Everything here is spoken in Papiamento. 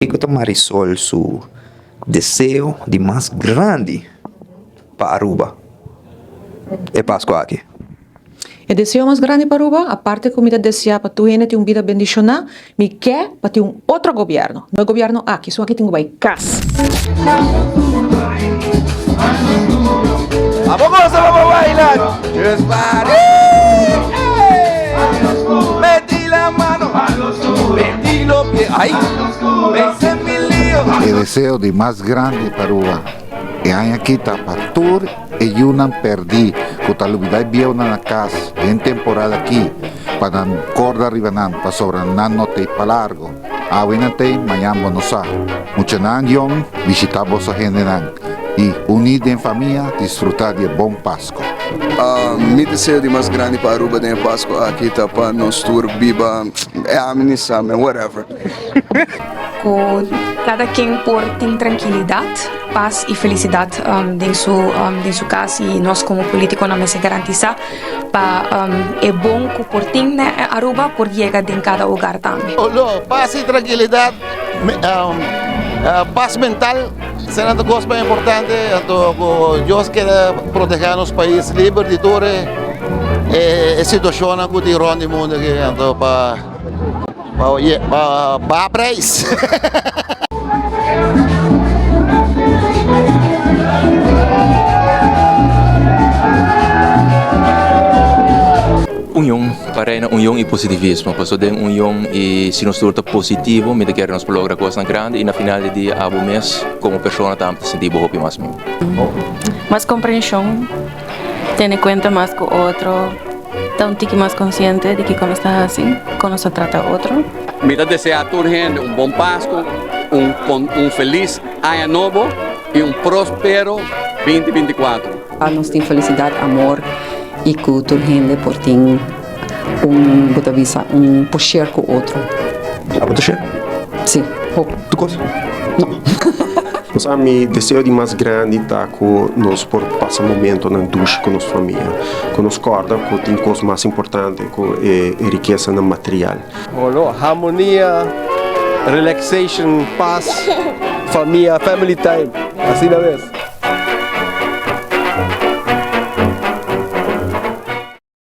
Kiko ta Marisol su deseo di mas grandi pa Aruba e Pascua aki? E deseo mas grandi pa Aruba, aparte ku mi ta desea pa tur hende tin un bida bendishoná, mi ke pa tin un otro gobièrnu, no e gobièrnu aki, esun aki tin ku bai kas. Abo goza pa bo baila Just party Meti la mano Meti lo pie Ay Vence mi lio. E deseo di mas grandi pa Aruba e aña aki ta pa tur e yunan perdí ku ta lubidá e bieunan na kas den temporada aki pa nan korda riba nan pasobra nan no t'ei pa largo. Awe nan t'ei, mañan bo no sa. Muchanan yong, bishitá boso hendenan i uní den famia disfrutá di e bon Pasko. Mi deseo di mas grandi pa Aruba den e Pasko aki ta pa nos tur biba, e ami ni sa men, whatever. Ku kada ken por tin trankilidat, pas i felisidat den su den su kas i nos komo politikonan mester garantisá pa e bon ku por tin na Aruba por yega den kada hogar tambe. Olo, pas i trankilidat, pas mental, esnan ta kos mas importante, anto ku Dios keda protegá nos pais liber di tur e situashonnan ku tin rònt di mundu aki, anto pa baha prijs. Union, pa reina union y positivismo, paso den union y si nos tur ta positivo mi ta kere nos por logra cosnan grandi y na final di dia abo mes como persona tambe ta sinti bo hopi mas miho. Mas comprension, tene cuenta mas cu otro, ta un tiki mas consciente di kico nos ta haci, con nos ta trata otro. Mi ta desea tur hende un bon Pascu, un un felis Aña Nobo y un prospero binti binticuatro. Pa nos tin felicidad, amor y cu tur hende por tin un, bo ta bisa, un por share cu otro. Abo ta share? Si, hopi. Tu cos? No. Nos a mi deseo di mas grandi ta cu nos por pasa momentonan dushi cu nos famia, cu nos corda cu tin cos mas importante cu e rikesanan material. Holo, harmonia, relaxation, pas, famia, family time, asina mes.